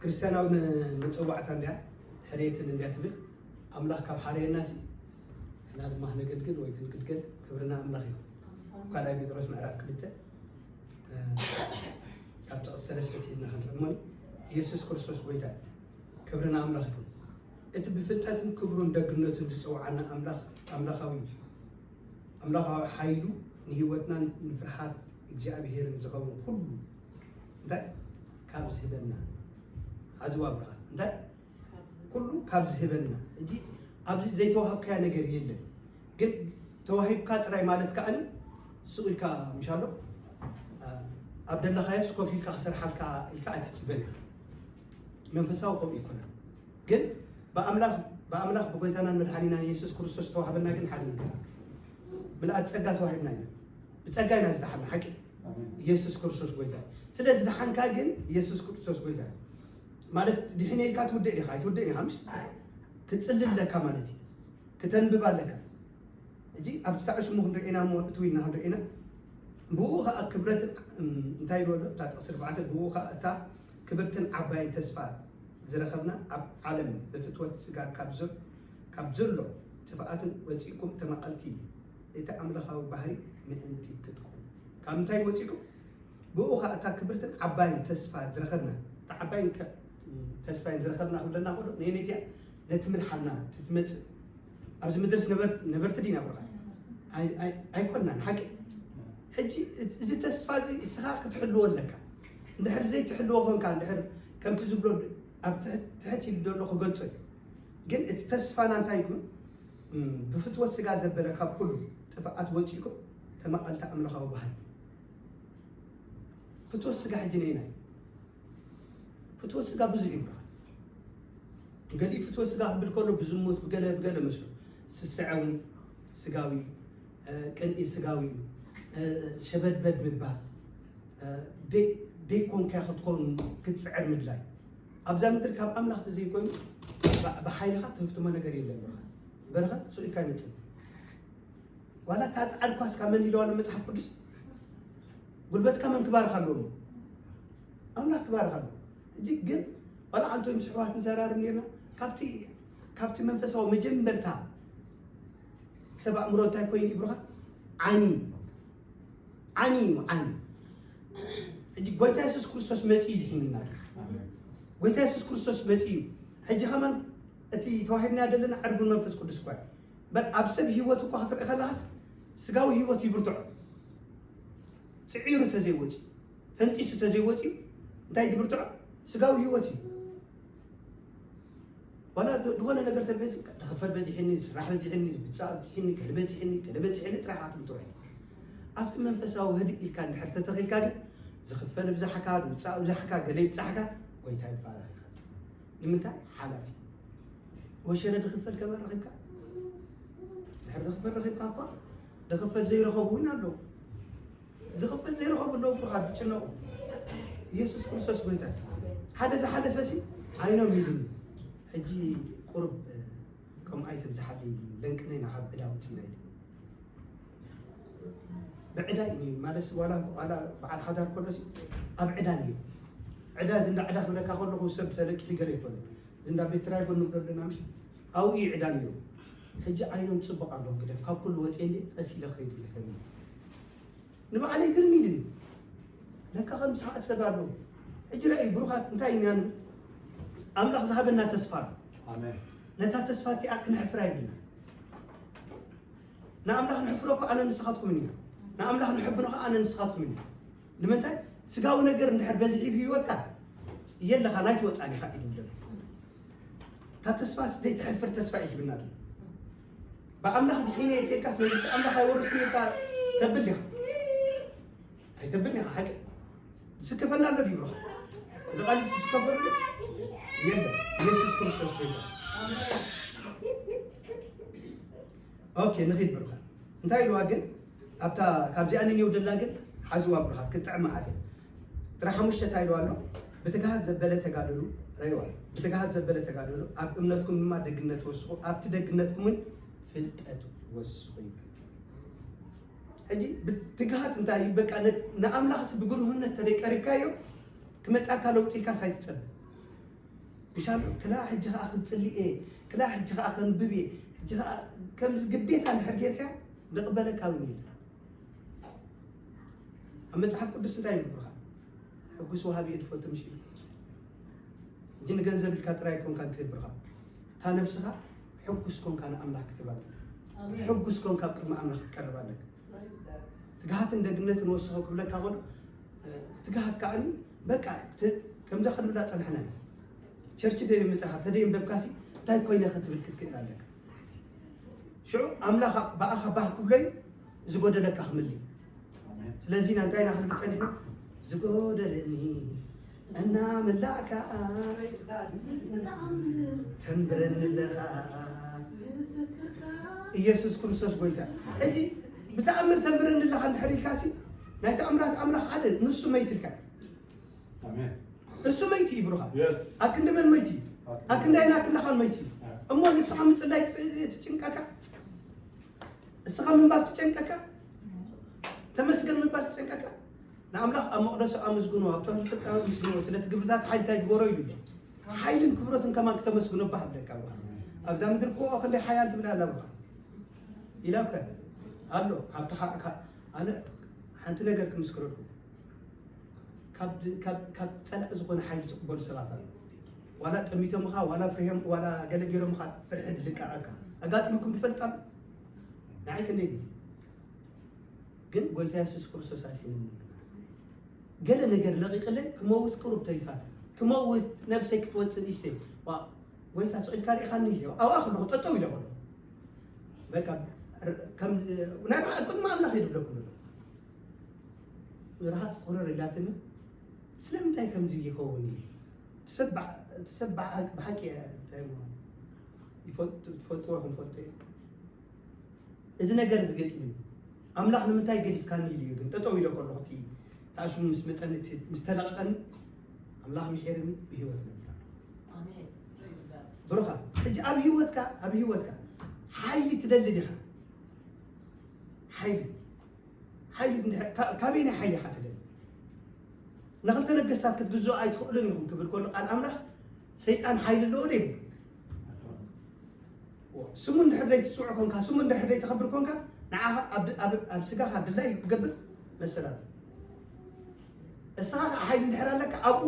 ክርስቲያናዊ መጸዋዕታ እንድያ፣ ሕርየትን እንድያ ትብል። ኣምላኽ ካብ ሓረየና ሲ ንሕና ድማ ክነገልግል ወይ ክንግልገል ክብርና ኣምላኽ እዩ። ካልኣይ ጴጥሮስ ምዕራፍ ክልተ ካብ ጥቕሲ ሰለስተ ሒዝና ክንርኢ እሞ፣ ኢየሱስ ክርስቶስ ጎይታ እዩ። ክብርና ኣምላኽ ይኹን። እቲ ብፍልጠትን ክብሩን ደግነቱን ዝጸውዓና ኣምላኽ ኣምላኻዊ እዩ። ኣምላኻዊ ሓይሉ ንህይወትናን ንፍርሃት እግዚኣብሄርን ዝኸውን ኩሉ እንታይ ካብ ዝህበና፣ ሓዝዋ ብርሃን እንታይ ኩሉ ካብ ዝህበና። እጂ ኣብዚ ዘይተዋሃብካያ ነገር የለን። ግን ተዋሂብካ ጥራይ ማለት ከኣኒ ሱቕ ኢልካ ምሻሎ ኣብ ደለኻዮስ ኮፍ ኢልካ ክሰርሓልካ ኢልካ ኣይትጽበን ኢኻ። መንፈሳዊ ከምኡ ይኮነ። ግን ብኣምላኽ ብኣምላኽ ብጎይታናን መድሓኒናን ኢየሱስ ክርስቶስ ዝተዋህበና ግን ሓደ ነገር ኣሎ። ምልኣት ጸጋ ተዋሂብና ኢና። ብጸጋ ኢና ዝደሓና ሓቂ ኢየሱስ ክርስቶስ ጎይታ። ስለ ዝደሓንካ ግን ኢየሱስ ክርስቶስ ጎይታ ማለት ድሕነ ኢልካ ትውደእ ኢኻ ኣይትውደእ ኢኻ ምሽ ክትጽልል ኣለካ ማለት እዩ። ክተንብብ ኣለካ። እጂ ኣብ ክሳዕ ሽሙ ክንርኢ ኢና እሞ እትው ኢልና ክንርኢ ኢና። ብኡ ኸዓ ክብረትን እንታይ ይበሎ እታ ጥቕሲ ኣርባዕተ ብኡ ኸዓ እታ ክብርትን ዓባይን ተስፋ ዝረኸብና ኣብ ዓለም ብፍትወት ስጋ ካብ ዘሎ ጥፍኣትን ወፂእኩም ተማቐልቲ እቲ ኣምላኻዊ ባህሪ ምእንቲ ክትኮኑ ካብ ምንታይ ወፂእኩም ብኡ ኸዓ እታ ክብርትን ዓባይን ተስፋ ዝረኸብና እታ ዓባይን ተስፋይን ዝረኸብና ክብለና ከሎ ነየነይትያ ነቲ ምድሓና ትመፅእ ኣብዚ ምድርስ ነበርቲ ዲና ብርኻ ኣይኮናን ሓቂ ሕጂ እዚ ተስፋ እዚ እስኻ ክትሕልዎ ኣለካ እንድሕር ዘይትሕልዎ ኮንካ እንድሕር ከምቲ ዝብሎ ኣብ ትሕት ኢሉ ዘሎ ክገልጾ እዩ ግን እቲ ተስፋና እንታይ ይኩን ብፍትወት ስጋ ዘበለ ካብ ኩሉ ጥፍኣት ወፂእኩም ተመቐልቲ ኣምላኻዊ ባህል ፍትወት ስጋ ሕጂ ነይና ፍትወት ስጋ ብዙሕ ይብሃል ገሊኡ ፍትወት ስጋ ክብል ከሎ ብዝሙት ብገለ ብገለ መስሎ ስስዐ እውን ስጋዊ ቅንኢ ስጋዊ እዩ ሸበድበድ ምባል ደይኮንካ ክትኮን ክትፅዕር ምድላይ ኣብዛ ምድር ካብ ኣምላኽ ተዘይኮይኑ ብሓይልኻ ትህፍትሞ ነገር የለን በረኸት በረኸት ስኢልካ ይመፅእ ዋላ እታ ፃዕርኳስ ካብ መን ኢለዋ ኣሎ መፅሓፍ ቅዱስ ጉልበትካ መን ክባርኽ ኣለዎ ኣምላኽ ክባርኽ ኣለዎ እጅግ ግን ዋላ ዓንቶ ምስ ኣሕዋት ንዘራርብ ነርና ካብቲ ካብቲ መንፈሳዊ መጀመርታ ሰብ ኣእምሮ እንታይ ኮይኑ ይብሉኻ ዓኒ ዓኒ እዩ ዓኒ ሕጂ ጎይታ የሱስ ክርስቶስ መፂኡ ይድሒንና ጎይታ የሱስ ክርስቶስ መፂኡ ሕጂ ከማን እቲ ተዋሂብና ዘለና ዕርጉን መንፈስ ቅዱስ እኳ እዩ በት ኣብ ሰብ ህይወት እኳ ክትርኢ ከለኻስ ስጋዊ ህይወት ይብርትዖ ፅዒሩ ተዘይወፂ ፈንጢሱ ተዘይወፂ እንታይ ይብርትዖ ስጋዊ ህይወት እዩ ዋላ ዝኾነ ነገር ተልበዚ ደኸፈል በዚሕኒ ስራሕ በዚሕኒ ብፃእ በዚሕኒ ገለ በዚሕኒ ገለ በዚሕኒ ጥራሕ ኣትምትወ ኣብቲ መንፈሳዊ ህድእ ኢልካ እንድሕር ተተኺልካ ግን ዝኽፈል ብዛሕካ ዝውፃእ ብዛሕካ ገለ ይብፃሕካ ጎይታ ይባረኽ ይኸት ንምንታይ ሓላፊ ወሸለ ድኽፈል ከበር ረኺብካ ድሕር ዝኽፈል ረኺብካ እኳ ድኽፈል ዘይረኸቡ እውን ኣለዉ ዝኽፈል ዘይረኸቡ ኣለዉ ብኻ ዝጭነቑ ኢየሱስ ክርስቶስ ጎይታ ሓደ ዝሓለፈ ሲ ኣይኖም ኢሉኒ ሕጂ ቁሩብ ከምኡ ኣይተብዝሓለይ ለንቅነይ ናኻብ ዕዳ ውፅኢና ኢሉ ብዕዳ እዩ ማለት ዋላ ዋላ በዓል ሓዳር ከሎ ሲ ኣብ ዕዳ ነይሩ ዕዳ እዚ እንዳ ዕዳ ክብለካ ከለኹ ሰብ ተለቂሑ ገለ ይኮነ እዚ እንዳ ቤት ትራይ ጎን ንብሎ ኣለና ምሽ ኣብኡ እዩ ዕዳ ነይሩ ሕጂ ዓይኖም ፅቡቕ ኣለዎም ግደፍ ካብ ኩሉ ወፅየ እንዴ ቀስ ኢለ ክኸይድ ይልፈኒ ንባዕለይ ግርም ኢልኒ ለካ ከም ሰዓት ሰብ ኣለዎ ሕጂ ረኣዩ ብሩኻት እንታይ ኢና ንብል ኣምላኽ ዝሃበና ተስፋ ኣሎ ነታ ተስፋ እቲኣ ክነሕፍራ ይብልና ንኣምላኽ ንሕፍሮ እኮ ኣነ ንስኻትኩምን ኢና ንኣምላኽ ንሕብኖ ከ ኣነ ንስኻትኩምን ኢና ንምንታይ ስጋዊ ነገር እንድሕር በዚሒ ብህይወትካ የለኻ ናይ ትወፃን ኢኻ ኢሉ ዘሎ እታ ተስፋስ ዘይትሕፍር ተስፋ እዩ ሂብና ዘሎ ብኣምላኽ ድሒነ እየ ተልካስ መንግስቲ ኣምላኽ ኣይወርስን ኢልካ ተብል ኢኻ ኣይተብልን ኢኻ ሓቂ ዝስከፈና ኣሎ ድዩ ብኻ እዚ ቃል ዝስከፈሉ የለ ኢየሱስ ክርስቶስ ጎይታ ኦኬ ንኺድ ብሩኻ እንታይ ኢልዋ ግን ኣብታ ካብዚኣ ንኔው ደላ ግን ሓዝዋ ብሩኻት ክትጥዕም መዓት እያ ጥራ ሓሙሽተ እንታይ ኢልዋ ኣሎ ብትግሃት ዘበለ ተጋደሉ ረይዋ ብትግሃት ዘበለ ተጋደሉ ኣብ እምነትኩም ድማ ደግነት ወስኹ ኣብቲ ደግነትኩምን ፍልጠት ወስኹ ይብል ሕጂ ብትግሃት እንታይ እዩ በቃ ንኣምላኽስ ብግርህነት ተደይ ቀሪብካዮ ክመፃካ ለውጢ ኢልካስ ኣይትፀብእ ምሻሉ ክላ ሕጂ ከዓ ክፅሊ እየ፣ ክላ ሕጂ ከዓ ከንብብ እየ፣ ሕጂ ከዓ ከምዚ ግዴታ እንድሕር ጌርካ ንቕበለካ እውን የለን። ኣብ መፅሓፍ ቅዱስ እንታይ ይብሉካ? ሕጉስ ወሃቢ እየ ድፈቱ ምሽ እዩ። ሕጂ ንገንዘብ ኢልካ ጥራይ ኮንካ እንትህብርካ እታ ነብስኻ ሕጉስ ኮንካ ንኣምላኽ ክትህባ ሕጉስ ኮንካ ኣብ ቅድሚ ኣምላኽ ክትቀርብ ኣለካ። ትግሃትን ደግነትን ወስኾ ክብለካ ከሎ ትግሃት ከዓኒ በቃ ከምዛ ክንብላ ፀናሕና። ቸርች ተይመፃኻ ተደይንበብካሲ እንታይ ኮይነ ክትብል ክትክእል ኣለካ። ሽዑ ኣምላኽ ብኣኻ ባህ ክብሎ እዩ ዝጎደለካ ክምልእ። ስለዚ ኢና እንታይ ኢና ክንብል ፀኒሕና? ዝጎደለኒ እናመላእካ ተንብረኒ ኣለኻ። ኢየሱስ ክርስቶስ ጎይታ። ሕጂ ብተኣምር ተንብረኒ ኣለኻ እንድሕር ኢልካሲ ናይ ተኣምራት ኣምላኽ ሓደ ንሱ መይትልካ። እሱ መይቲ እዩ ብሩኻ። ኣክንዲ መን መይቲ እዩ? ኣክንዳይና ኣክንዳኻን መይቲ እዩ። እሞ ንስኻ ምፅላይ ትጭንቀካ፣ እስኻ ምንባር ትጨንቀካ፣ ተመስገን ምባል ትጨንቀካ። ንኣምላኽ ኣብ መቕደሱ ኣመስግኖ፣ ኣብ ትሕቲ ስልጣኑ ኣመስግኖ፣ ስለቲ ግብርታት ሓይልታይ ግበሮ ኢሉ ኣሎ። ሓይልን ክብረትን ከማን ክተመስግኖ ባህ ብለካ ብሩኻ። ኣብዛ ምድሪ እኮ ክንደይ ሓያል ትብል ኣላ ብሩኻ። ኢላ እኮ ኣሎ። ካብቲ ካ- ካ- ኣነ ሓንቲ ነገር ክምስክረልኩም። ካብ ድ- ካብ ካብ ፀላኢ ዝኾነ ሓይሊ ዝቕበሉ ሰባት ኣለዉ። ዋላ ጠሚቶምኻ፣ ዋላ ፍርዮም፣ ዋላ ገለ ገይሮምኻ ፍርሒ ድልቀቐካ ኣጋጢሙኩም ትፈልጣ? ንዓይ ክንደይ ግዜ ግን ጎይታ የሱስ ክርስቶስ ኣድሒኑኒ። ገለ ነገር ለቒቕለይ ክመውት ቅሩብ ተሪፋት ክመውት ነብሰይ ክትወፅእ ንእሽተይ ዋ ጎይታ ስቕ ኢልካ ርኢኻኒ ኢለ ኣብኣ ከለኹ ጠጠው ኢለ ከለኹ በቃ ር- ከም ናይ ብሓ- ቅድሚ ኣምላኽ እየ ድብለኩም ኣለኹ። ርሃፅ ቁርር ኢላትኒ ስለምንታይ ከምዚ ይኸውን እዩ? እቲ ሰብ ብዓ- እቲ ሰብ ብዓ- ብሓቂ እየ እንታይ እሞ ይፈል- ትፈልጥዎ ኢኹም ፈልጦ እየ እዚ ነገር እዚ ገጢሙኒ ኣምላኽ ንምንታይ ገዲፍካኒ ኢሉ እዩ ግን ጠጠው ኢለ ከለኹ እቲ ተኣሽሙ ምስ መፀኒ እቲ ምስ ተለቐቐኒ ኣምላኽ ምሒርኒ ብህይወት ነብር ኣለኹ። ብሩኻ ሕጂ ኣብ ህይወትካ ኣብ ህይወትካ ሓይሊ ትደሊ ዲኻ? ሓይሊ ሓይሊ እንድሕር- ካ- ካበየናይ ሓይሊ ኢኻ ትደሊ? ንኽልተ ነገስታት ክትግዝኡ ኣይትኽእሉን ኢኹም ክብል ከሎ ቃል ኣምላኽ ሰይጣን ሓይሊ ኣለዎ ዶ የብሉ? ስሙ እንድሕር ዘይትፅውዕ ኮንካ ስሙ እንድሕር ዘይተኸብር ኮንካ ንዓኻ ኣብ ድ- ኣብ- ኣብ ስጋኻ ድላይ ክገብር መሰል ኣሎ። እስኻ ከዓ ሓይሊ እንድሕር ኣለካ ኣብኡ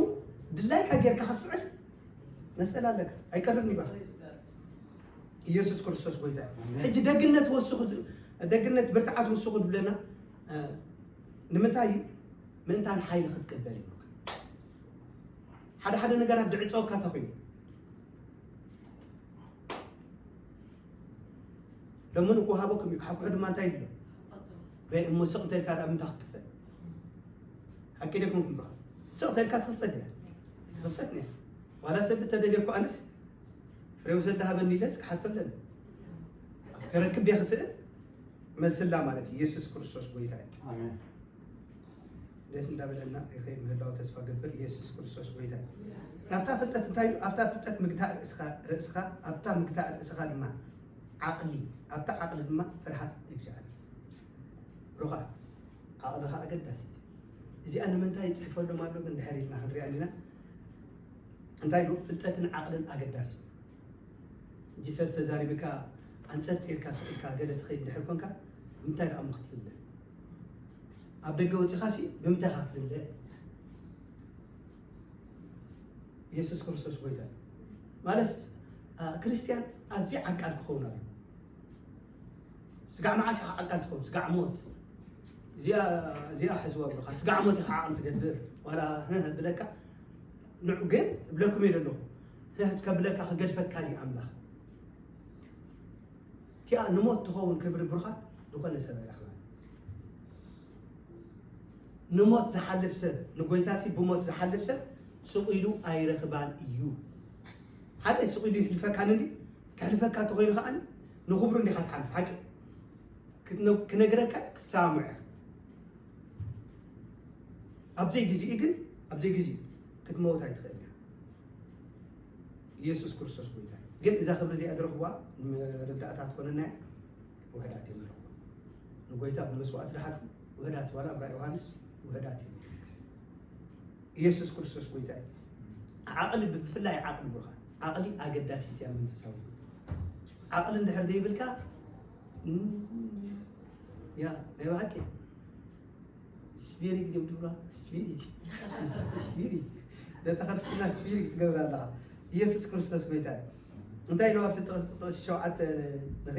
ድላይካ ጌርካ ክትስዕል መሰል ኣለካ። ኣይቀርብን ይባል ኢየሱስ ክርስቶስ ጎይታ እዩ። ሕጂ ደግነት ወስኹ ድ- ደግነት ብርትዓት ወስኹ ድብለና እ፣ ንምንታይ እዩ? ምእንታን ሓይሊ ክትቅበል ይብሉካ። ሓደ ሓደ ነገራት ድዕፀወካ ተኮይኑ ሎምን እኮ ሃበኩም እዩ ሓኩሑ ድማ እንታይ ይብሎ በይ እሞ ስቕ እንተልካ ዳ ምንታ ክትክፈል ሓቂ ደኩም ክምብራ ስቕ ተልካ ትኽፈል እያ ትኽፈት እያ ዋላ ሰብ ተደልየ እኮ ኣነስ ፍሬው ዘላ ሃበኒ ኢለስ ክሓቶ ኣለኒ ከረክብ እየ ክስእል መልስላ ማለት እዩ ኢየሱስ ክርስቶስ ጎይታ እዩ ኣሜን ደስ እንዳበለና ይኸይድ ምህላው ተስፋ ገብር ኢየሱስ ክርስቶስ ጎይታ ናብታ ፍልጠት እንታይ ኢሉ ኣብታ ፍልጠት ምግታእ ርእስኻ ርእስኻ ኣብታ ምግታእ ርእስኻ ድማ ዓቕሊ ኣብታ ዓቕሊ ድማ ፍርሃት እግዚኣብሔር ሩኻ ዓቕልኻ ኣገዳሲ እዚኣ ንምንታይ ይፅሕፈሎም ኣሎ ግን ድሕር ኢልና ክንሪኣ ኢና እንታይ ኢሉ ፍልጠትን ዓቕልን ኣገዳሲ ሕጂ ሰብ ተዛሪብካ ኣንፀርፂርካ ስኢልካ ገለ ትኸይድ ድሕር ኮንካ ብምንታይ ደኣ ክትልለ ኣብ ደገ ወፂኻሲ ብምንታይ ኢኻ ክትልለ የሱስ ክርስቶስ ጎይታ ማለት ክርስትያን ኣዝዩ ዓቃል ክኸውን ኣሎ ስጋዕ መዓስ ኢኻ ዓቃል ትኸውን ስጋዕ ሞት እዚኣ እዚኣ ሕዝዋ ብለካ ስጋዕ ሞት ኢኻ ዓቕሊ ትገብር ዋላ ብለካ ንዑ ግን እብለኩም እየ ዘለኹ ህህት ከብለካ ክገድፈካ እዩ ኣምላኽ እቲኣ ንሞት ትኸውን ክብሪ ብሩኻት ዝኾነ ሰብ ኣይረኽባን ንሞት ዝሓልፍ ሰብ ንጎይታሲ ብሞት ዝሓልፍ ሰብ ስቕ ኢሉ ኣይረኽባን እዩ ሓደ ስቕ ኢሉ ይሕልፈካ ንዲ ከሕልፈካ እንተኾይኑ ከዓ ንኽብሩ እንዲኻ ትሓልፍ ሓቂ ክነግረካ ክትሰማምዑ ኣብዘይ ግዜኡ ግን ኣብዘይ ግዜኡ ክትመውት ኣይትኽእል እያ ኢየሱስ ክርስቶስ ጎይታ ግን እዛ ክብሪ እዚኣ ዝረኽብዋ ንመረዳእታ ትኾነና ውሕዳት እዮም ዝረኽቡ ንጎይታ ብመስዋእቲ ዝሓልፉ ውሕዳት ዋላ እብራ ዮሃንስ ውሕዳት እዮም ኢየሱስ ክርስቶስ ጎይታ እዩ ዓቕሊ ብፍላይ ዓቕሊ ብርኻን ዓቕሊ ኣገዳሲት እያ መንፈሳዊ። ዓቕሊ እንድሕር ዘይብልካ፣ እም፣ ያ፣ ናይ ብሓቂ ስፒሪት ድዮም ትብላ? ስፒሪት። ስፒሪት። ነታ ክርስትና ስፒሪት ትገብራ ኣለኻ። ኢየሱስ ክርስቶስ ጎይታ እዩ። እንታይ ኢሉ ኣብቲ ጥቕስ-፣ ጥቕሲ ሸውዓተ ንኺ?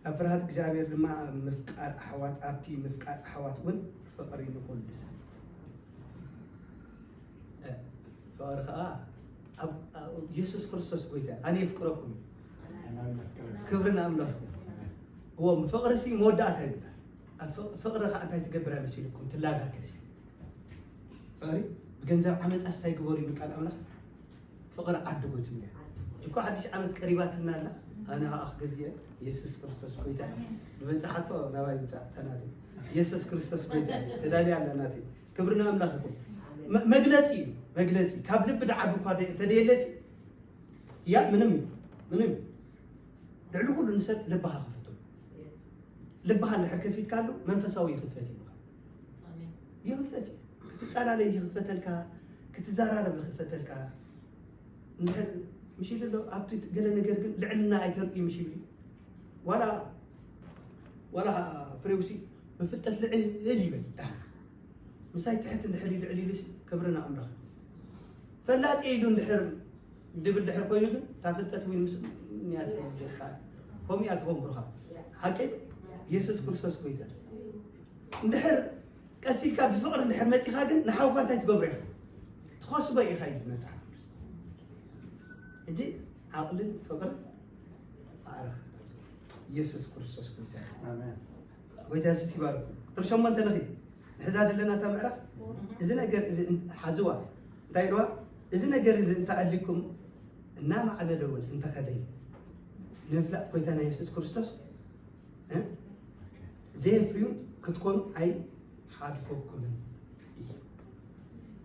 ኣብ ፍርሃት እግዚኣብሔር ድማ ኣብ ምፍቃር ኣሕዋት፣ ኣብቲ ምፍቃር ኣሕዋት እውን ፍቕሪ ንኹሉ ሰብ። እ፣ ፍቕሪ ኸዓ ኣብ፣ ኣብ ኢየሱስ ክርስቶስ ጎይታ፣ ኣነ የፍቅረኩም እዩ። ክብሪ ንኣምላኽ። እዎ፣ ፍቕሪ ሲ መወዳእታ ይብላል። ኣብ ፍቕ-፣ ፍቕሪ ኸዓ እንታይ ትገብር መሲልኩም? ትላጋገስ እዩ። ፍቕሪ ብገንዘብ ዓመፃ ስታይ ግበሩ ይብል ቃል ኣምላኽ። ፍቕሪ ዓድጉ ትብል እያ። እኮ ሓድሽ ዓመት ቀሪባትና ኣላ። ኣነ ኸዓ ክገዝእ እየ። ኢየሱስ ክርስቶስ ጎይታ። ንበፃሓቶ ናባይ ምፃእ ተናተይ። ኢየሱስ ክርስቶስ ጎይታ። ተዳልያ ኣላ ናተይ። ክብሪ ንኣምላኽ ይኹን። መ-፣ መግለጺ እዩ፣ መግለጺ። ካብ ልቢ ደዓቢ እኳ ደ-፣ ተደየለሲ፣ ያ ምንም እዩ፣ ምንም እዩ። ልዕሊ ኩሉ ንሰብ ልብኻ ክፍቶ። ልብኻ እንድሕር ከፊትካሉ መንፈሳዊ ይኽፈት ይብልካ። ኣሜን። ይኽፈት እዩ። ክትጸላለይ ይኽፈተልካ፣ ክትዘራረብ ይኽፈተልካ። እንድሕር ምሽ ኢሉ ኣሎ፣ ኣብቲ ገለ ነገር ግን ልዕልና ኣይተርእዩ ምሽ ኢሉ። ዋላ፣ ዋላ ፍሬውሲ ብፍልጠት ልዕል ይበል ደሓን። ምሳይ ትሕት እንድሕር ኢሉ ልዕል ኢሉሲ ክብሪ ንኣምላኽ። ፈላጥ ኢሉ እንድሕር ድብል ድሕር ኮይኑ ግን እታ ፍልጠት እውን ምስ እኒኣ ትኸውን ጌርካ። ከምኡ እያ ትኸውን ብሩኻ። ሓቂ ኢየሱስ ክርስቶስ ጎይታ። እንድሕር ቀሲልካ ብፍቕሪ እንድሕር መጺኻ ግን ንሓውካ እንታይ ትገብሮ ኢኻ? ትኸስቦ ኢኻ ኢሉ መጽሓፍ ቅዱስ። ሕጂ ዓቕልን ፍቕርን ኣዕርኽ። ኢየሱስ ክርስቶስ ጎይታ እዩ። ኣሜን። ጎይታ የሱስ ይባርኩም። ቁጥሪ ሸሞንተ ንኺድ። ንሕዛ ዘለና እታ ምዕራፍ፣ እዚ ነገር እዚ እን-፣ ሓዝዋ። እንታይ ኢልዋ? እዚ ነገር እዚ እንተኣሊኩም እናማዕበለ እውን እንተኸደ እዩ። ንምፍላጥ ጎይታና የሱስ ክርስቶስ፣ እ? ዘየፍርዩ ክትኮኑ ኣይሓድገኩምን እዩ።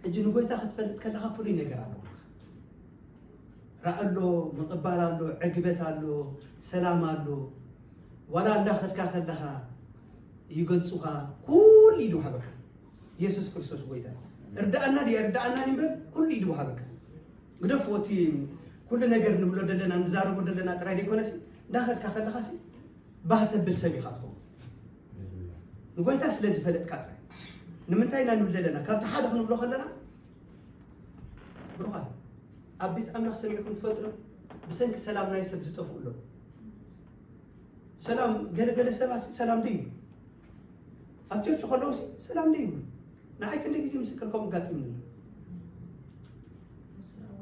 ሕጂ ንጎይታ ክትፈልጥ ከለኻ ፍሉይ ነገር ኣለዎ። ራእ ኣሎ፣ ምቕባል ኣሎ፣ ዕግበት ኣሎ፣ ሰላም ኣሎ። ዋላ እንዳኸድካ ከለኻ ይገልጹኻ፣ ኩሉ ኢሉ ሃበካ። ኢየሱስ ክርስቶስ ጎይታ። እርዳእና ድዩ እርዳእና እምበር ኩሉ ኢሉ ሃበካ። ግደፍዎ፣ እቲ ኩሉ ነገር ንብሎ ዘለና፣ ንዛረቦ ዘለና ጥራይ ዘይኮነሲ፣ እንዳኸድካ ከለኻሲ፣ ባህ ተብል ሰብ ኢኻ ትኸውን። ንጎይታ ስለ ዝፈለጥካ ጥራይ። ንምንታይ ኢና ንብል ዘለና? ካብቲ ሓደ ክንብሎ ከለና፣ ብሩኻት፣ ኣብ ቤት ኣምላኽ ሰሚዕኩም ትፈልጡ ዶ? ብሰንኪ ሰላም ናይ ሰብ ዝጠፍኡ ኣለዉ። ሰላም፣ ገለ ገለ ሰባት ሰላም ዶ ይብሉ? ኣብ ቸርች ከለዉ ሰላም ዶ ይብሉ? ንዓይ ክንደይ ግዜ ምስክር ከምኡ ኣጋጢሙኒ ኣሎ።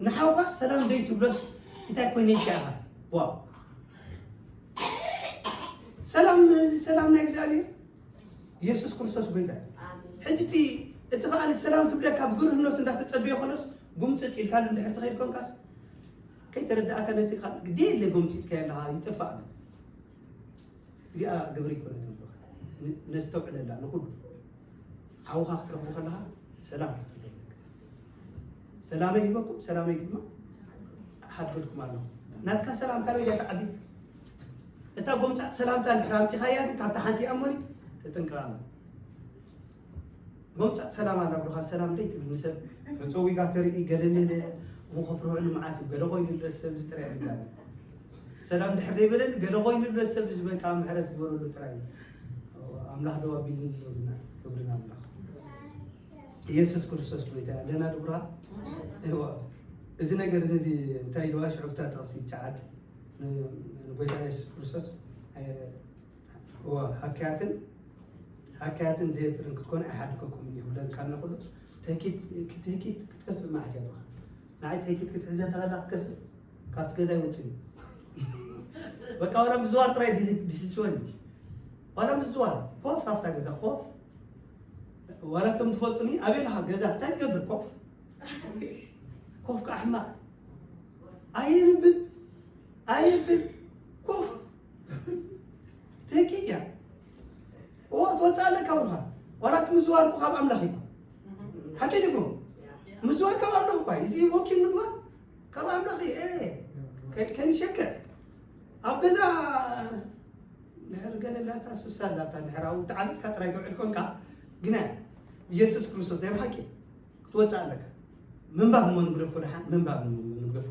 ንሓውካ ሰላም ደይ ትብሎስ እንታይ ኮይነ ኢልካ ኢኻ? ዋው! ሰላም፣ እዚ ሰላም ናይ እግዚኣብሔር ኢየሱስ ክርስቶስ ጎይታ። ሕጂ እቲ፣ እቲ ከኣ ሰላም ክብለካ ብግርህነቱ እንዳተጸበየ ኮሎስ ጉምጽጥ ኢልካሉ እንድሕር ትኸይድ ኮንካስ፣ ከይተረዳእካ ነቲ ከኣ ግዴ የለ ጎምጺጥካዮ ኣለኻ፣ ይጥፋእ ኣሎ። እዚኣ ግብሪ ኣይኮነትን ብሩኻ። ን-፣ ነስተውዕለላ ንኹሉ። ሓውኻ ክትረኽቦ ከለኻ ሰላም ክትብሎ ኣለካ። ሰላመይ ሂበኩም፣ ሰላመይ ድማ እሓድገልኩም ኣለኹ። ናትካ ሰላም ካበይ እያ ትዓቢ? እታ ጎምጻጥ ሰላምታ እንድሕር ኣምጺኻያ ግን ካብታ ሓንቲ እያ እሞኒ ተጠንቀቓ። ጎምጻጥ ሰላም ኣላ ብሩኻ፣ ሰላም ደይ ትብል ንሰብ ተጸዊጋ ተርኢ ገለ መለ እሞ ከፍርዑ ንመዓት እዩ። ገለ ኮይኑ ድረስ ሰብ እዚ ጥራይ ይብላል። ሰላም ድሕር ደይበለኒ ገለ ኮይኑ ድረስ ሰብ እዚ በቃ ምሕረት ዝበለሉ ጥራይ እዩ። ኣምላኽ ደው ኣቢሉ ንብለና፣ ክብሪ ንኣምላኽ። ኢየሱስ ክርስቶስ ጎይታ ኣለና ድብራ። እዋ፣ እዚ ነገር እዚ እንታይ ኢልዋ ሽዑ ብታ ጥቕሲ ትሽዓተ ን-፣ ንጎይታ ኢየሱስ ክርስቶስ፣ እ፣ እዋ፣ ሃካያትን፣ ሃካያትን ዘየፍርን ክትኮኑ ኣይሓድገኩምን እዩ ክብለካ እንከሎ፣ ተኪት፣ ተኪት ክትከፍእ መዓት እያ ብሩኻ። ንዓይ ተኪት ክትሕዘ እንዳበላ ክትከፍእ፣ ካብቲ ገዛ ይወፅእ እዩ። በቃ ዋላ ምዝዋር ጥራይ ዲ-፣ ዲስልችወኒ። ዋላ ምዝዋር፣ ኮፍ ኣብታ ገዛ፣ ኮፍ። ዋላ እቶም ትፈልጡኒ፣ ኣበይ ኣለኻ? ገዛ፣ እንታይ ትገብር? ኮፍ። ኮፍ ከዓ ሕማቕ። ኣየንብብ፣ ኣየብል፣ ኮፍ። ተኪት እያ። እዎ፣ ትወፅእ ኣለካ ብሩኻ። ዋላ እቲ ምዝዋር እኮ ካብ ኣምላኽ እዩ። ሓቂ ድኩም? ምዝዋር ካብ ኣምላኽ እኳ እዩ። እዚ ወኪል ምግባር ካብ ኣምላኽ እዩ። ኤ፣ ከ-፣ ከይንሸክዕ። ኣብ ገዛ ድሕር ገለ ላታ ሱሳ ላታ ድሕር ኣብኡ ተዓቢጥካ ጥራይ ትውዕል ኮንካ፣ ግና ኢየሱስ ክርስቶስ ናይ ብሓቂ ክትወፅእ ኣለካ። ምንባብ እሞ ንግደፎ ደሓን፣ ምንባብ ን-፣ ንግደፎ።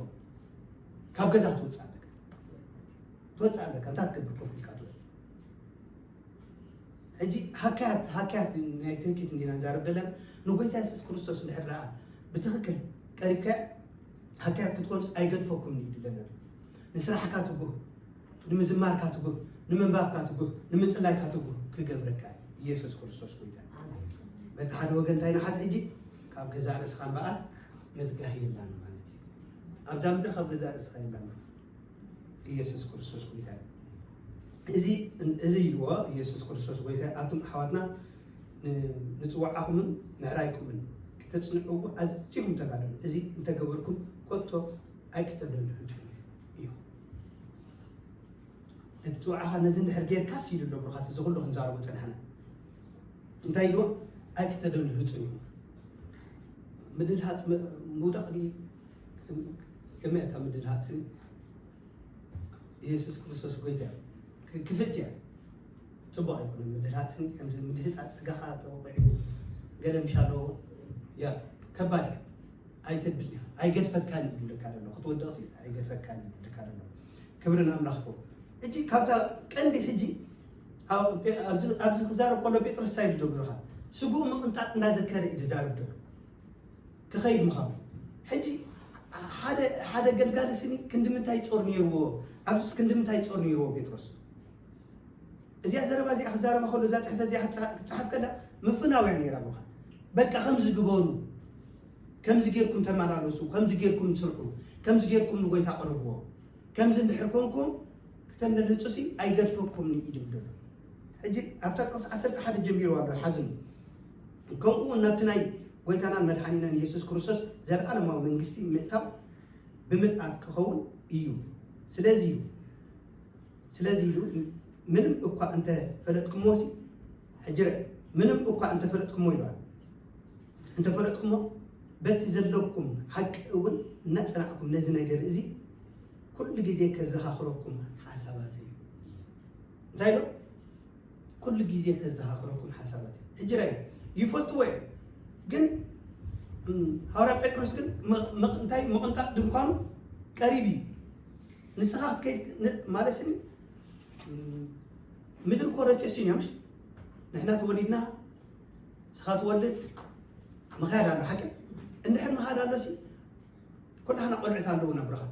ካብ ገዛ ክትወፅእ ኣለካ። ትወፅእ ኣለካ። እንታይ ትገብር? ኮፍ ኢልካ ትውዕል። ሕጂ ሃካያት፣ ሃካያት ናይ ትህኪት እንዲና ንዛረብ ዘለና። ንጎይታ የሱስ ክርስቶስ እንድሕር ደኣ ብትኽክል ቀሪብካ ሃካያት ክትኮንስ ኣይገድፈኩም እዩ ዝብለና። ንስራሕካ ትጉህ፣ ንምዝማርካ ትጉህ፣ ንምንባብካ ትጉህ፣ ንምጽላይካ ትጉህ ክገብረካ እዩ ኢየሱስ ክርስቶስ ጎይታ። በቲ ሓደ ወገን እንታይ ንሓዝ ሕጂ? ካብ ገዛእ ርእስኻ እምበኣር ምትጋህ የላን ማለት እዩ። ኣብዛ ምድሪ ካብ ገዛእ ርእስኻ የላን። ኢየሱስ ክርስቶስ ጎይታ እዩ። እዚ፣ እዚ ኢልዎ ኢየሱስ ክርስቶስ ጎይታ እዩ። ኣቱም ኣሕዋትና ን-፣ ንጽዋዓኹምን ምዕራይኩምን ክተጽንዕዎ ኣዚኹም ተጋደሉ። እዚ እንተገበርኩም ኮቶ ኣይክተደንህጹ እዩ። ነቲ ጽዋዓኻ ነዚ እንድሕር ጌርካስ ኢሉ ኣሎ ብሩኻት፣ እዚ ኩሉ ክንዛረቦ ጸናሕና። እንታይ ኢልዎ? ኣይክተደንህጹ እዩ። ምድልሃጽ ም-፣ ምውዳቕ ድዩ? ከመይ እታ ምድልሃጽ? ኢየሱስ ክርስቶስ ጎይታ እዩ። ክ-፣ ክፍእቲ እያ። ጽቡቕ ኣይኮነን ምድልሃጽ፣ ከምዚ ምድህጻጽ ስጋኻ ተወቒዑ ገለ ምሽ ኣለዎ። ያ፣ ከባድ እያ። ኣይተብል እያ። ኣይገድፈካን እዩ ዝብለካ ዘሎ። ክትወድቕ ሲ ኣይገድፈካን እዩ ዝብለካ ዘሎ። ክብሪ ንኣምላኽ ይኹን። ሕጂ ካብታ ቀንዲ ሕጂ ኣብ-፣ ጴ-፣ ኣብዚ፣ ኣብዚ ክዛረብ ከሎ ጴጥሮስ እንታይ ኢሉ ብሩኻ? ስግኡ ምቕንጣጥ እናዘከረ እዩ ዝዛረብ ዘሎ። ክኸይድ ምዃኑ። ሕጂ ሓደ፣ ሓደ ገልጋሊ ስኒ ክንዲ ምንታይ ጾር ነይርዎ? ኣብዚስ ክንዲ ምንታይ ጾር ነይርዎ ጴጥሮስ? እዚኣ ዘረባ እዚኣ ክዛረባ ከሎ፣ እዛ ጽሕፈት እዚኣ ክትጽሓ-፣ ክትጽሓፍ ከላ ምፍናው እያ ነይራ ብሩኻ። በቃ ከምዚ ግበሩ፣ ከምዚ ጌርኩም ተመላለሱ፣ ከምዚ ጌርኩም ስርሑ፣ ከምዚ ጌርኩም ንጎይታ ቅረብዎ፣ ከምዚ እንድሕር ኮንኩም ክተመልህጹሲ ኣይገድፈኩምን እዩ ድብል ዘሎ። ሕጂ ኣብታ ጥቕሲ ዓሰርተ ሓደ ጀሚሩ ኣሎ፣ ሓዝኑ። ከምኡ እውን ናብቲ ናይ ጎይታናን መድሓኒናን ኢየሱስ ክርስቶስ ዘለዓለማዊ መንግስቲ ምእታው ብምልኣት ክኸውን እዩ። ስለዚ እዩ፣ ስለዚ ኢሉ ምንም እኳ እንተፈለጥኩምዎ ሲ፣ ሕጂ ርአ፣ ምንም እኳ እንተፈለጥኩምዎ ኢሉ ኣሎ። እንተፈለጥኩሞ በቲ ዘለኩም ሓቂ እውን እናጸናዕኩም ነዚ ነገር እዚ ኩሉ ግዜ ከዘኻኽረኩም ሓሳባተይ እዩ። እንታይ ኢሉ? ኩሉ ግዜ ከዘኻኽረኩም ሓሳባተይ። ሕጂ ራእዩ ይፈልጥዎ እዮም። ግን፣ እም፣ ሃዋርያ ጴጥሮስ ግን ም-፣ ም-፣ እንታይ ምቕንጣጥ ድንኳኑ ቀሪብ እዩ። ንስኻ ክትከይድ ን-፣ ማለት ስኒ፣ እም፣ ምድሪ እኮ ረጨስ እዩ፣ ምሽ? ንሕና ተወሊድና፣ ንስኻ ትወልድ፣ ምኻድ ኣሎ፣ ሓቂ? እንድሕር ምኻድ ኣሎ ሲ፣ ኩላህና ቆልዑት ኣለውና ብርኻ።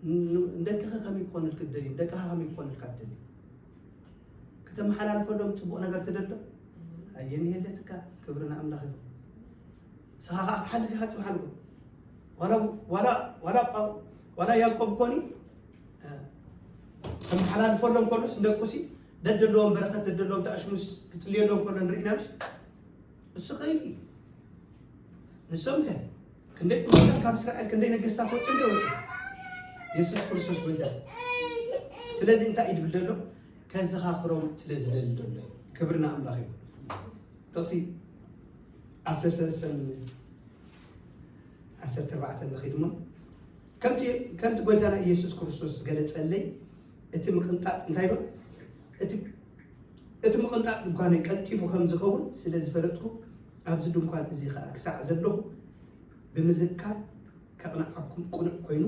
ን-፣ ንደቅኻ ከመይ ክኾነልካ ትደሊ? ንደቅኻ ከመይ ክኾነልካ ትደሊ? ከተመሓላልፈሎም ጽቡቕ ነገር ትደሎ? ኣየን የለትካ፣ ክብሪ ንኣምላኽ ይኹን። ንስኻ ኸኣ ክትሓልፍ ኢኻ ጽባሕ ንግሆ። ዋላ፣ ዋላ፣ ዋላ ጳው-፣ ዋላ ያዕቆብ ኮኒ፣ እ፣ ከመሓላልፈሎም ከሎስ ንደቁሲ ደደለዎም በረኸት፣ ደደለዎም ተኣሽሙስ ክጽልየሎም ከሎ ንርኢ ኢና ምሽ? እሱ ኸይዱ እዩ። ንሶም ከ ክንደይ ቅዱሳን ካብ እስራኤል ክንደይ ነገስታት ወጹ እንደ ወጹ? የሱስ ክርስቶስ ጎይታ። ስለዚ እንታይ እዩ ድብል ዘሎ? ከዘኻኽሮም ስለ ዝደሊ ዘሎ። ክብሪ ንኣምላኽ እዩ። ጥቕሲ ዓሰርተ ሰለስተ ዓሰርተ ኣርባዕተ ንኸይድ እሞ፣ ከምቲ፣ ከምቲ ጎይታና ኢየሱስ ክርስቶስ ዝገለጸለይ፣ እቲ ምቕንጣጥ እንታይ ኢሉ? እቲ፣ እቲ ምቕንጣጥ ድንኳነይ ቀልጢፉ ከም ዝኸውን ስለ ዝፈለጥኩ፣ ኣብዚ ድንኳን እዚ ኸኣ ክሳዕ ዘለኹ ብምዝካር ከቕንዓኩም ቅኑዕ ኮይኑ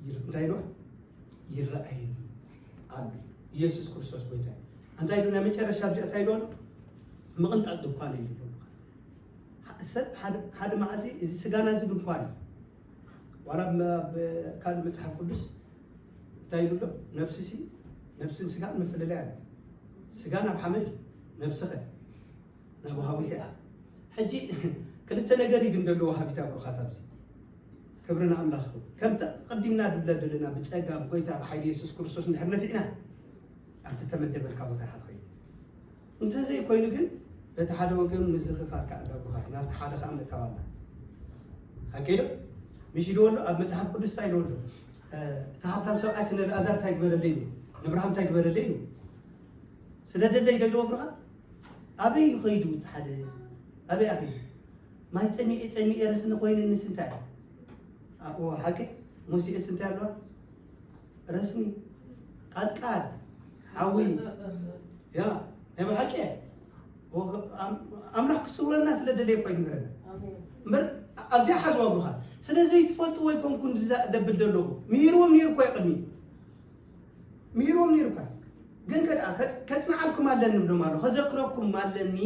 ይር-፣ እንታይ ኢሉ? ይረኣየኒ ኣሎ። ኢየሱስ ክርስቶስ ጎይታ እዩ። እንታይ ኢሉ? ናይ መጨረሻ ኣብዚኣ እንታይ ኢሉ ኣሎ? ምቕንጣጥ ድንኳነይ ኢሉ ኣሎ። ሰብ ሓደ፣ ሓደ መዓልቲ እዚ ስጋና እዚ ድንኳን እዩ። ዋላ ኣብ፣ ኣብ ካልእ መጽሓፍ ቅዱስ እንታይ ይብሎ? ነብስሲ፣ ነብስን ስጋን ምፍልላይ ኣሎ። ስጋ ናብ ሓመድ፣ ነብስኸ ናብ ወሃቢት እያ። ሕጂ ክልተ ነገር እዩ ግን ዘሎ ወሃቢት ኣብ ሩኻት ኣብዚ። ክብሪ ንኣምላኽ ይኹን። ከምቲ ቀዲምና ድብለ ዘለና ብጸጋ ብጎይታ ብሓይሊ የሱስ ክርስቶስ እንድሕር ነፊዕና ኣብቲ ተመደበልካ ቦታ ኢኻ ትኸይድ። እንተዘይኮይኑ ግን በቲ ሓደ ወገን ምዝኽኻር ከኣ እንዳብሉኻ ናብቲ ሓደ ከኣ ምእታው ኣላ። ሓቂ ዶ? ምሽ ኢልዎ ኣሎ ኣብ መጽሓፍ ቅዱስ እንታይ ኢልዎ ኣሎ? እ፣ እቲ ሃብታም ሰብኣይ ስለ ንኣልኣዛር እንታይ ግበረለይ ኢሉ? ንብርሃም እንታይ ግበረለይ ኢሉ? ስለ ደለይ ዶ ኢልዎ ብሩኻት? ኣበይ እዩ ኸይዱ እቲ ሓደ? ኣበይ ኣበይ? ማይ ጸሚኤ ጸሚኤ ረስኒ ኮይነንስ እንታይ? ኣዎ ሓቂ ሙሴስ እንታይ ኣለዋ? ረስኒ፣ ቃልቃል፣ ሓዊ፣ ያ፣ ናይ ብሓቂ እየ። ወ-፣ ኣም-፣ ኣምላኽ ክስውረና ስለ ደለየ እኮ ይንገረና። ኣሜን። እምበር ኣብዚኣ ሓዝዋ ብሩኻት። ስለ ዘይትፈልጥዎ ኣይኮንኩን ዝዛ-፣ ደብል ዘለኹ። ምሂርዎም ነይሩ እኮ እዩ ቅድሚ። ምሂርዎም ነይሩ እኳ። ግን ከድኣ ከጽ-፣ ከጽንዓልኩም ኣለኒ ብሎም ኣሎ። ከዘክረኩም ኣለኒ።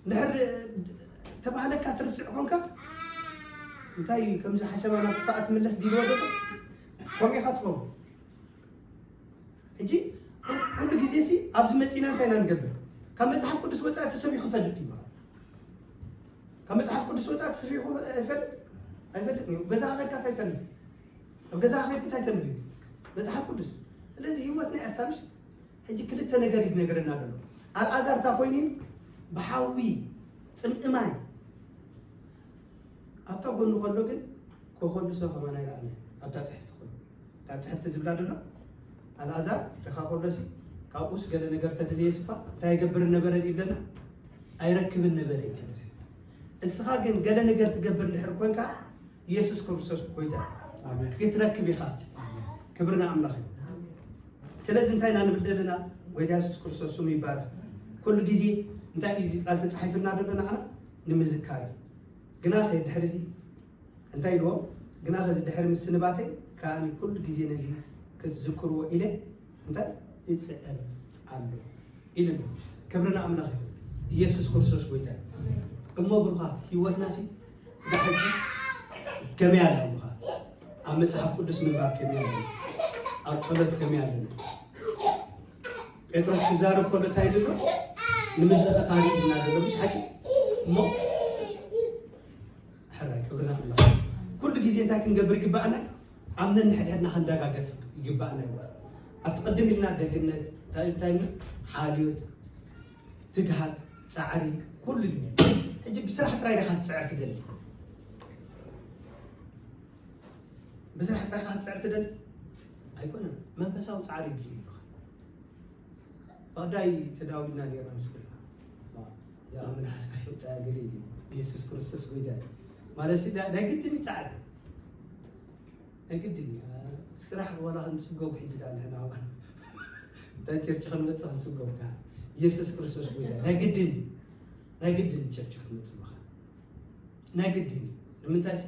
እንድሕር ተባህለካ ትርስዕ ኮንካ፣ እንታይ እዩ ከምዚ ሓሸማ ናብ ትፋኣ ትምለስ ዲልዎ ደሎ? ከምኡ ኢኻ ትኸውን። ሕጂ ኩ-፣ ኩሉ ግዜ ሲ ኣብዚ መጺና እንታይ ኢና ንገብር? ካብ መጽሓፍ ቅዱስ ወጻኢ እቲ ሰብ ይኽፈልጥ እዩ። ካብ መጽሓፍ ቅዱስ ወጻኢ እቲ ሰብ ይኽፈ-፣ ይፈልጥ? ኣይፈልጥን እዩ። ገዛ ከድካ እንታይ ተንብብ? ኣብ ገዛ ከድካ እንታይ ተንብብ? መጽሓፍ ቅዱስ። ስለዚ ህይወትና እያ ሳምሽ ሕጂ ክልተ ነገር እዩ ዝነገረና ዘሎ። ኣልኣዛር እታ ኮይኑ ብሓዊ ጽምኢ ማይ ኣብታ ጎኑ ከሎ ግን ኮኸልሶ ከማን ኣይረኣናን። ኣብታ ጽሕፍቲ ኮይኑ እታ ጽሕፍቲ ዝብላ ዘሎ ኣልኣዛር ደኻ ከሎሲ ካብኡስ ገለ ነገር ተደልየ ስባ እንታይ ይገብር ነበረ ይብለና? ኣይረክብን ነበረ ይብለና። እስኻ ግን ገለ ነገር ትገብር ድሕር ኮንካ ኢየሱስ ክርስቶስ ጎይታ ኣሜን። ክትረክብ ኢኻ ኣብቲ። ኣሜን። ክብሪ ንኣምላኽ እዩ። ስለዚ እንታይ ኢና ንብል ዘለና? ጎይታ የሱስ ክርስቶስ ስሙ ይባረክ። ኩሉ ግዜ እንታይ እዩ እዚ ቃል ተጻሒፍና ዘሎ ንዓና? ንምዝካር እዩ። ግናኸ ድሕሪ እዚ እንታይ ኢልዎም? ግናኸ እዚ ድሕሪ ምስንባተይ ከኣ ኩሉ ግዜ ነዚ ክትዝክርዎ ኢለ እንታይ እጽዕር ኣሎ ኢሉ ኣሎ። ክብሪ ንኣምላኽ ይኹን። ኢየሱስ ክርስቶስ ጎይታ እዩ። እሞ ብሩኻት ህይወትናሲ ስጋ ሕጂ ከመይ ኣላ ብሩኻት? ኣብ መጽሓፍ ቅዱስ ምንባብ ከመይ ኣለና? ኣብ ጸሎት ከመይ ኣለና? ጴጥሮስ ክዛረብ ከሎ እንታይ ኢሉ ኣሎ? ንምዝኽኻር ኢልና ዘሎ፣ ምሽ ሓቂ? እሞ ሕራይ ክብርና ኣምላኽ። ኩሉ ግዜ እንታይ ክንገብር ይግባኣና? ኣብ ነንሕድሕድና ክንደጋገፍ ይግባኣና እዩ። ኣብቲ ቅድም ኢልና ደግነት፣ እንታይ፣ እንታይ ኢልና? ሓልዮት፣ ትግሃት፣ ጻዕሪ፣ ኩሉ እዩ። ሕጂ ብስራሕ ጥራይ ዲኻ ክትጽዕር ትደሊ? ብስራሕ ጥራይ ኢኻ ክትጽዕር ትደሊ? ኣይኮነን። መንፈሳዊ ጻዕሪ ይድልዩ እዩ። ባዕዳይ ተዳዊልና ኔርና ምስ ኮይና። እዛ ኣብ መልሓስካ ሰብጻያ ገለ ኢሉ። ኢየሱስ ክርስቶስ ጎይታ እዩ። ማለት ሲ፣ ናይ ግድን እዩ ጻዕሪ። ናይ ግድን እዩ። ስራሕ ዋላ ክንስገቡ ሕጂ ዳ ንሕና ኣባል። እንታይ ቸርች ክንመጽእ ክንስገቡ ዳ። ኢየሱስ ክርስቶስ ጎይታ እዩ። ናይ ግድን እዩ። ናይ ግድን እዩ ቸርች ክንመጽእ ምዃን። ናይ ግድን እዩ። ንምንታይ ሲ፣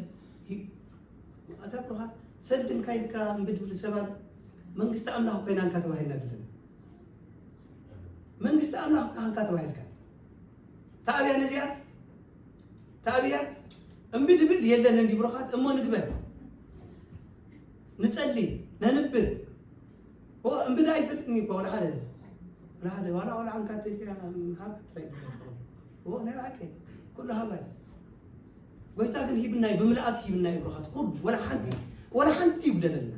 ሂ-፣ ኣታ ብሩኻ ሰልድን ካይልካ እምቢ ድብል ሰብ ኣሎ። መንግስቲ ኣምላኽ ኮይና እንካ ተባሂልና ድለን። መንግስቲ ኣምላኽ ኮይና እንካ ተባሂልካ። ተኣብያ ነዚኣ፣ ተኣብያ እምቢ ድብል የለን እንዲ ብሩኻት፣ እሞ ንግበር። ንጸሊ፣ ነንብብ። እዎ እምቢ ዳ ኣይፈልጥን እኮ፣ ወላ ሓደ። ወላ ሓደ፣ ዋላ፣ ዋላ ዓንካ ተልካ ሃብ ትረይ። እዎ ናይ ብሓቂ ኩሉ ሃባይ። ጎይታ ግን ሂብናይ፣ ብምልኣት ሂብናይ ብሩኻት። ኩሉ፣ ወላ ሓንቲ፣ ወላ ሓንቲ ይጉደለልና።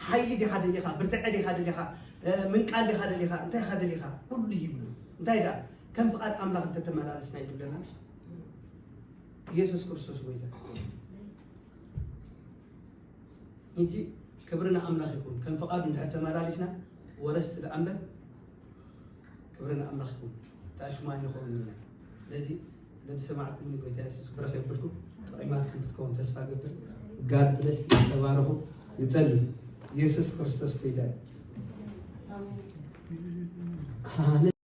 ሓይሊ ዲኻ ደሊኻ፣ ብርትዐ ዲኻ ደሊኻ፣ እ፣ ምንቃል ዲኻ ደሊኻ፣ እንታይ ኢኻ ደሊኻ? ኩሉ ሂብና። እንታይ ደኣ? ከም ፍቓድ ኣምላኽ እንተተመላለስና እዩ ዝብለና። ኢየሱስ ክርስቶስ ጎይታ። ሕጂ ክብሪ ንኣምላኽ ይኹን። ከም ፍቓዱ እንድሕር ተመላሊስና ወረስቲ ደኣ እምበር ክብሪ ንኣምላኽ ይኹን። ተኣሽሙ ኣይንኸውን ኢና። ስለዚ ስለ ዝሰማዕኩምኒ ጎይታ የሱስ ክብረት የብልኩም። ጠቒማትኩም ክትከውን ተስፋ እገብር። ጋድ ብለስ፣ ተባረኹ። ንጸሊ። ኢየሱስ ክርስቶስ ጎይታ እዩ። ኣሜን።